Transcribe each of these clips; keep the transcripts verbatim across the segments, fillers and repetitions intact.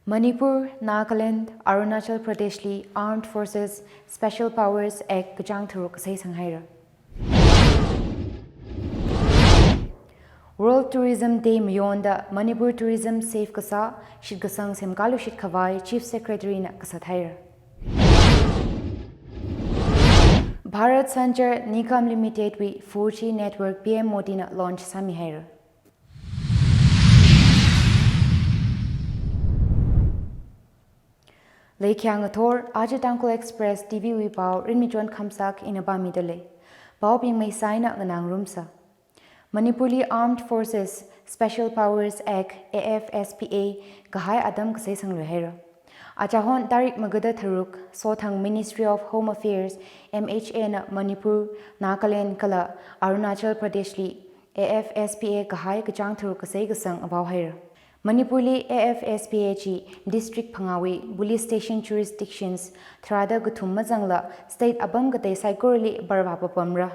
Manipur, Nagaland, Arunachal Pradeshli Armed Forces Special Powers Act kachāng tharuk kasai sanghaira. World Tourism Day mayonda Manipur Tourism safe kasā shitkasang semkaluishit khavai Chief Secretary na kasat haira. Bharat Sanchar Nigam Limited wui four G network P M Modi na launch sāmi haira. Leikhyang athor, aja Tangkhul Express T V wui pao Rinmichon Khamsak ina pāmida lei. Paobing maisaina nganāngarumsa. Manipurli Armed Forces Special Powers Act, A F S P A, kahai atam kasai sanglui haira. Achahon tarik magada tharuk, Sothang Ministry of Home Affairs, M H A na Manipur, Nagaland kala Arunachal Pradeshli A F S P A kahai kachāng tharuk kasai kasang apao haira. Manipurli A F S P A chi district phangāwui police station jurisdictions tharāda kathum mazangla state apam katei saikorali barvā papamra.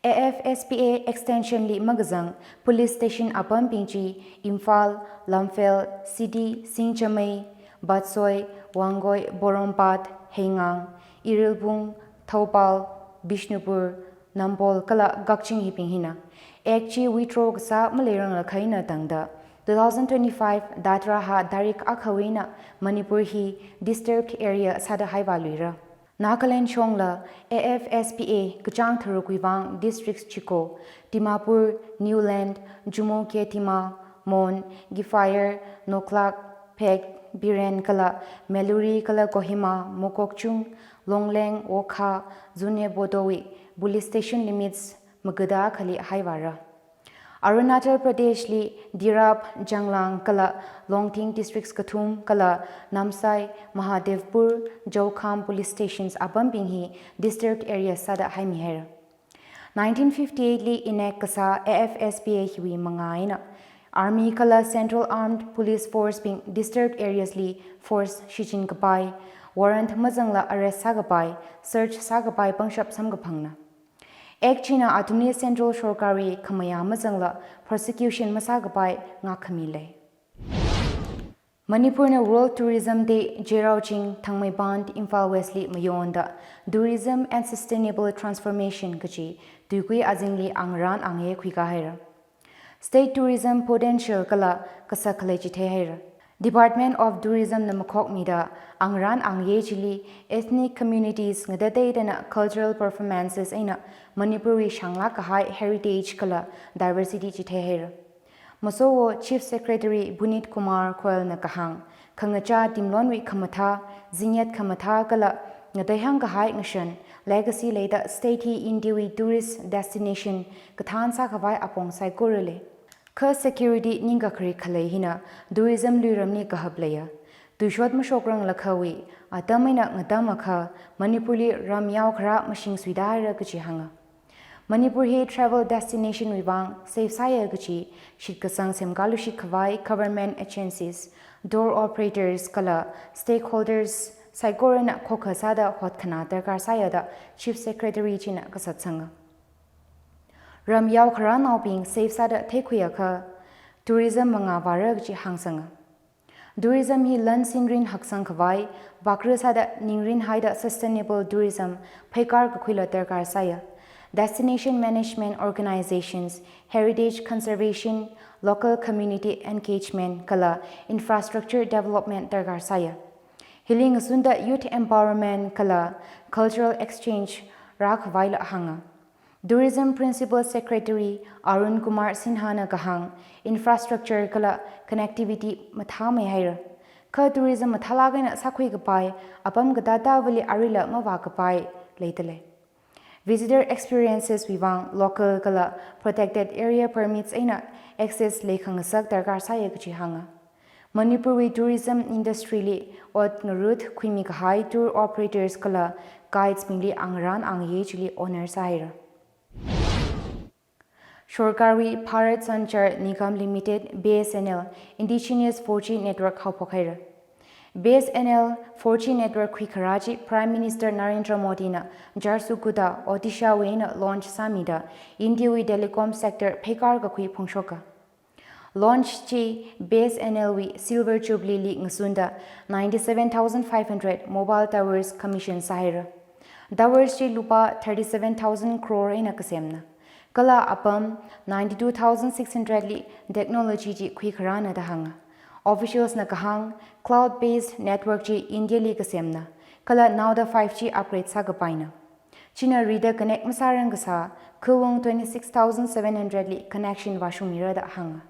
A F S P A extension li makazang police station apambing chi Imphal, Lamphel, City, Singjamei, Patsoi, Wangoi, Porompat, Heingang, Irilbung, Thoubal, Bishnupur, Nambol kala Kakching hibing hina. Act chi withdraw kasā maleirang lakhaina tangda two thousand twenty-five Datra ha tarik akhawui eina Manipur hi disturbed area sāda haivāluira. Nagaland shongla A F S P A kachāng tharukwui vang districts chiko, Dimapur, Niuland, Chumoukedima, Mon, Kiphire, Noklak, Phek, Biren kala Meluri kala Kohima, Mokokchung, Longleng, Wokha, Zunheboto wui police station limits magada akhali haivāra. Arunachal Pradesh li Tirap, Changlang kala Longding districts kathum kala Namsai, Mahadevpur, Choukham police stations apambing hi disturbed area sāda haimi haira. Nineteen fifty-eight li enact kasā A F S P A hiwui mangā eina Army kala Central Armed Police Force bing disturbed areas li force shichin kapai, warrant mazangla arrest sākapai, search sākapai pangshap samkaphangna. Act china athumli Central Sorkar wui khamayā mazangla prosecution masākapai ngākkhami lei. Manipur na World Tourism Day Cheirao Ching, Thangmeiband, Imphal West li mayonda Tourism and Sustainable Transformation kachi tuikui azingli angarān angayei khuikā haira. State tourism potential kala kasak khalei chithei haira. Department of Tourism na makhokmida angarān angayei chili ethnic communities ngatateidana cultural performances eina Manipur wui shānglāk kahai heritage kala diversity chithei haira. Masowo Chief Secretary Puneet Kumar Goel na kahāng, khangachā timlonwui khamathā, zingyat khamathā kala ngateihāng kahai ngashan, legacy leida state hi India wui tourist destination kathān sākhavai apong saikora lei. Kha security ningkakharik khalei hina tourism luiramli kahap leiya. Tuishot mashokrang lakhawui atam eina ngatam akha Manipurli ram yaokharā mashingsuida haira kachi hānga. Manipur hi travel destination wui vang safe sāya kachi shitkasang semkaluishit khavai government agencies, tour operators kala stakeholders saikorana khokha sāda hotkhanā darkar sāya da Chief Secretary china kasat sanga. Ram yaokharānaobing safe sāda theikhui akha tourism mangā vāra kachi hāngsanga. Tourism hi lan sinrin haksang khavai, bakra sāda ningrin haida sustainable tourism pheikar kakhuila darkar sāya. Destination management organizations, heritage conservation, local community engagement kala infrastructure development darkar sāya. Hili ngasunda youth empowerment kala cultural exchange rākhavaila hānga. Tourism Principal Secretary Arun Kumar Sinha na kahāng, infrastructure kala connectivity mathāmei haira. Kha tourism mathālāk eina sākhui kapai, apam katātāvali aruila mavā kapai leida lei. Visitor experiences wui vang local kala protected area permits eina access leikhangasak darkar sāya kachi hānga. Manipur wui tourism industry li ot ngarut khuimi kahai tour operators kala guides bingli angarān angayei chili honour sāhaira. Sorkarwui Bharat Sanchar Nigam Limited, B S N L, indigenous four G network haophok haira. B S N L four G network khuikharā chi Prime Minister Narendra Modi na Jharsuguda, Odisha wui eina launch sāmida India wui telecom sector pheikar kakhui phongshoka. Launch chi B S N L wui Silver Jubilee li ngasunda ninety-seven thousand five hundred mobile towers commission sāhaira. Towers chi lupā thirty-seven thousand crore eina kasemna. Kala apam ninety-two thousand six hundred li technology chi khuikharāna da hānga. Officials na kahāng, cloud-based network chi India li kasemna. Kala naoda five G upgrade sākapaina. China rida connect masārang kasā, khawung twenty-six thousand seven hundred li connection vāshungmira da hānga.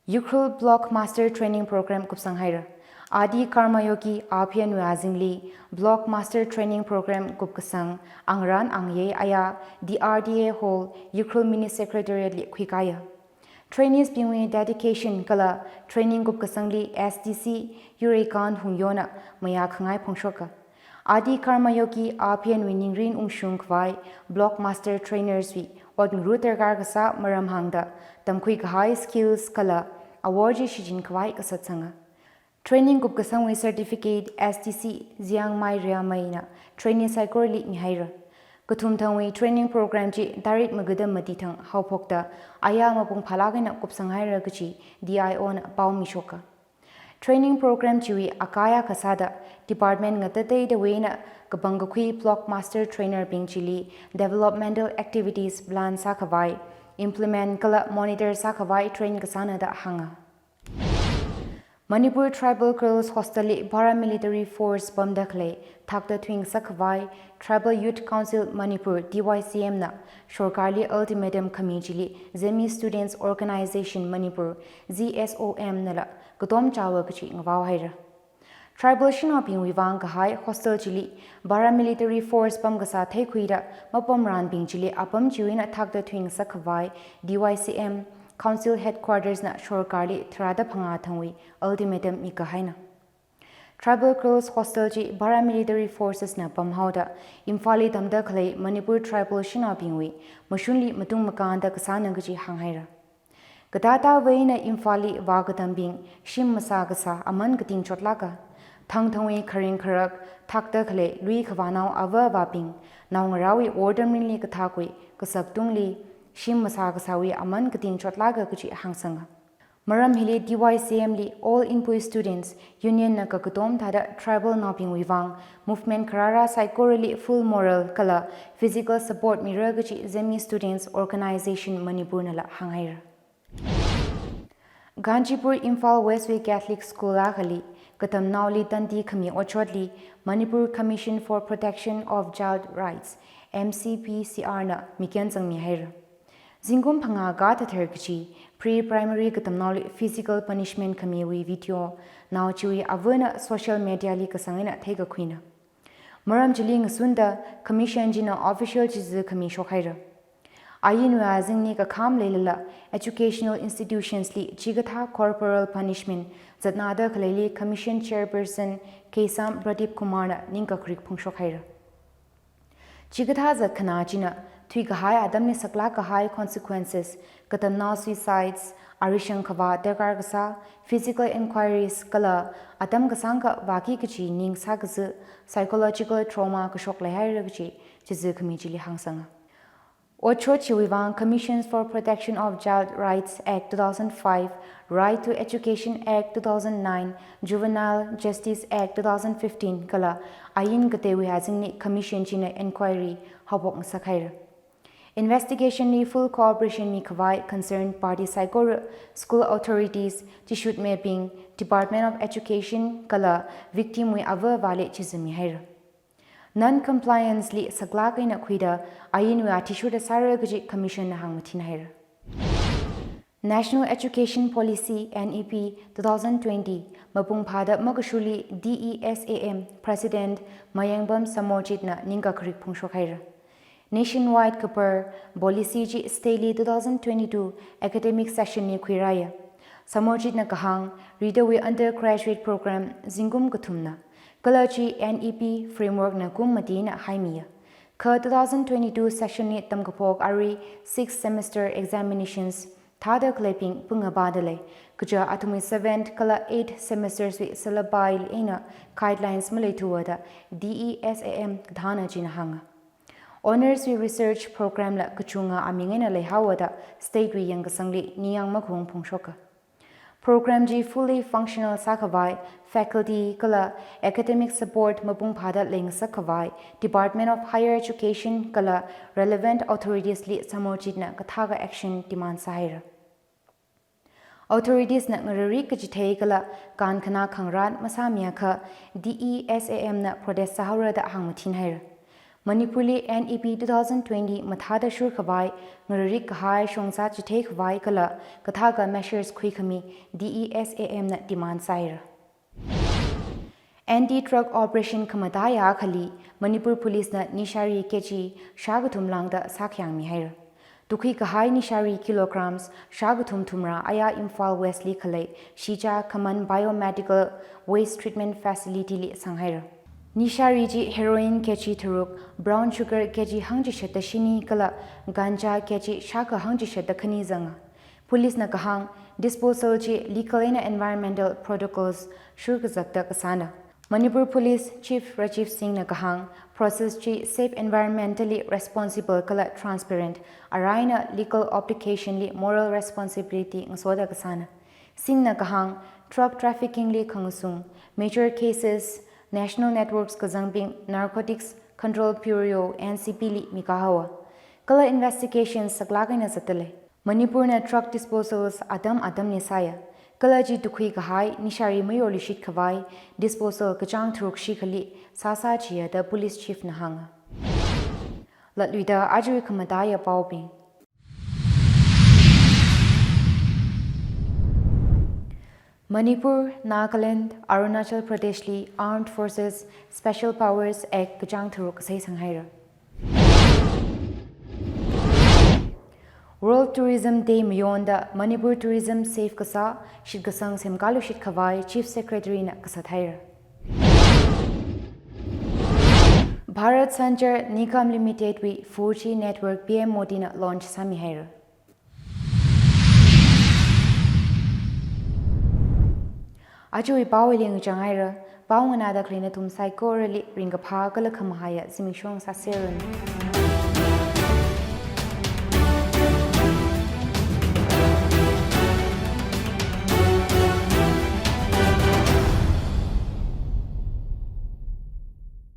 Ukhrul Block Master Training Program kupsanghaira. Adi Karmayogi Abhiyan wui azingli Block Master Training Program kupkasang angarān angayei aya D R D A Hall, Ukhrul Mini Secretariat li khuikāya. Trainees bingwui dedication kala training kupkasangli S D C Yureikan Hungyona mayā khangai phongshoka. Adi Karmayogi Abhiyan wui ningrin ungshung khavai Block Master Trainers wui ot ngaru darkar kasā maram hāngda tamkhui kahai skills kala awor chi shichin khavai kasatsanga. Training kupkasangwui certificate S D C Ziyangmai Riamei na trainee saikorali mihaira. Kathumthangwui training program chi tarik magada mati thang haophokta aya mapung phālāk eina kupsanghaira kachi D I O na pao mishoka. Training program chiwui akaya kasāda department ngatateidawui eina kapangkakhui Block Master Trainer bing chili developmental activities plan sākhavai, implement kala monitor sākhavai train kasāna da hānga. Manipur Tribal Girls Hostel li Paramilitary Force pamda khalei thakta thuingasak khavai Tribal Youth Council Manipur, T Y C M na sorkarli ultimatum khami chili Zeme Students Organisation Manipur, Z S O M nala katom chawa kachi ngavaohaira. Tribal shanaobingwui vang kahai hostel chili Paramilitary Force pamkasā theikhuida mapamranbing chili apam chiwui eina thakta thuingasak khavai T Y C M Council Headquarters na sorkarli tharāda phangā thangwui ultimatum mikahaina. Tribal Girls Hostel chi Paramilitary Forces na pamhaoda Imphal li tamda khalei Manipur Tribal shanaobingwui mashunli matung makānda kasāna kachi hānghaira. Katātāwui eina Imphal li vākatambing shim masā kasā aman kating chotlāka. Thangthangwui kharing kharak thakta khalei lui khavānao ava avābing naongarāwui wortamrinli kathakwui kasak tungli shim masā kasāwui aman kating chotlāka kachi hāngsanga. Maram hili T Y C M li All Inpui Students Union na kakatom thāda tribal naobingwui vang movement kharāra saikorali full moral kala physical support mira kachi Zeme Students Organisation Manipur nala hānghaira. Kanchipur Imphal West wui Catholic School akhali katamnaoli tandi khami otshotli Manipur Commission for Protection of Child Rights, M C P C R na mikyan zangmihaira. Zingkum phangā kathāthar kachi pre-primary katamnaoli physical punishment khamiwui video nao chiwui avana social media li kasang eina theikakhuina. Maram chili ngasunda Commission china official chizi khami shokhaira. Ainwui azingli kakham leilala educational institutions li chikathā corporal punishment zatnada khaleili Commission Chairperson Keisham Pradeep Kumar na ningkakrik phongshokhaira. Chikathā zatkhanā china thuikahai atamli saklāk kahai consequences, katamnao suicides, arishang khavā darkar kasā, physical injuries kala atam kasāngkha vāki kachi ning sākazi, psychological trauma kashok leihaira kachi chizi khami chili hāngsanga. Otshot chiwui vang Commissions for Protection of Child Rights Act two thousand five, Right to Education Act two thousand nine, Juvenile Justice Act two thousand fifteen kala ain kateiwui azingli Commission china inquiry haophok ngasakhaira. Investigation li full cooperation mikhavai concerned party saikora, school authorities, chishutmibing, Department of Education kala victim wui ava avali chizi mihaira. Non-compliance li saklāk eina khuida ainwui athishurda sāra kaji Commission na hāngmathinhaira. National Education Policy, N E P, two thousand twenty mapung phāda makashuli D E S A M President Mayengbam Samarjit na ningkakharik phongshokhaira. Nationwide kapar policy chi state li two thousand twenty-two academic session li khuirāya. Samarjit na kahāng, ridawui undergraduate program zingkum kathumna, kala chi N E P framework na kum matina haimiya. Kha two thousand twenty-two session li tamkaphok arui sixth semester examinations thāda khaleibing pungabada lei, kaja athumwui seventh kala eighth semesters wui syllabi eina guidelines maleithuwa da D E S A M kathāna china hānga. Honours wui research program la kachunga aming eina leihaowa da state wui yangkasangli ningyāng makhung phongshoka. Program chi fully functional sākhavai, faculty kala academic support mapung phāda leingasak khavai, Department of Higher Education kala relevant authorities li Samarjit na kathākha action demand sāhaira. Authorities na ngararik kachithei kala kankhanā khangarāt masāmiakha D E S A M na protest sāhaora da hāngmathin haira. Manipur li N E P two thousand twenty mathāda shurkhavai, ngararik kahai shongza chithei khavai kala kathākha measures khuikhami D E S A M na demand sāhaira. Anti-drug operation khamataiya akhali Manipur Police na nishari K G shākathum lāngda sākhayangmi haira. Tukhui kahai nishari kilograms shākathum thumra aya Imphal West li khalei Shija Khaman Biomedical Waste Treatment Facility li sanghaira. Nishari chi heroin K G tharuk, brown sugar K G hangchishatda shini kala ganja K G shākha hangchishatda khani zanga. Police na kahāng, disposal chi legal eina environmental protocols shurkazakda kasāna. Manipur Police Chief Rajiv Singh na kahāng, process chi safe, environmentally responsible kala transparent, arā eina legal obligation li moral responsibility ngasoda kasāna. Singh na kahāng, drug trafficking li khangasung major cases National Networks kazangbing Narcotics Control Bureau, N C B li mikā haowa. Kala investigation saklāk eina zatdalei. Manipur na drug disposals atam atamli sāya. Kala chi tukhui kahai nishari mayorluishit khavai disposal kachāng tharuk shikhali sāsā chiya da police chief na hānga. Latluida ajawui khamataiya paobing. Manipur, Nagaland, Arunachal Pradesh li Armed Forces Special Powers Act kachāng tharuk kasai sanghaira. World Tourism Day mayonda Manipur Tourism safe kasā shitkasang semkāluishit khavai Chief Secretary na kasat haira. Bharat Sanchar Nigam Limited wui four G network P M Modi na launch sāmi haira. Ajawui pao hili ngachang haira, pao nganāda khalei nathum saikorali ringkaphā kala khamahaiya zimiksho sāseranu.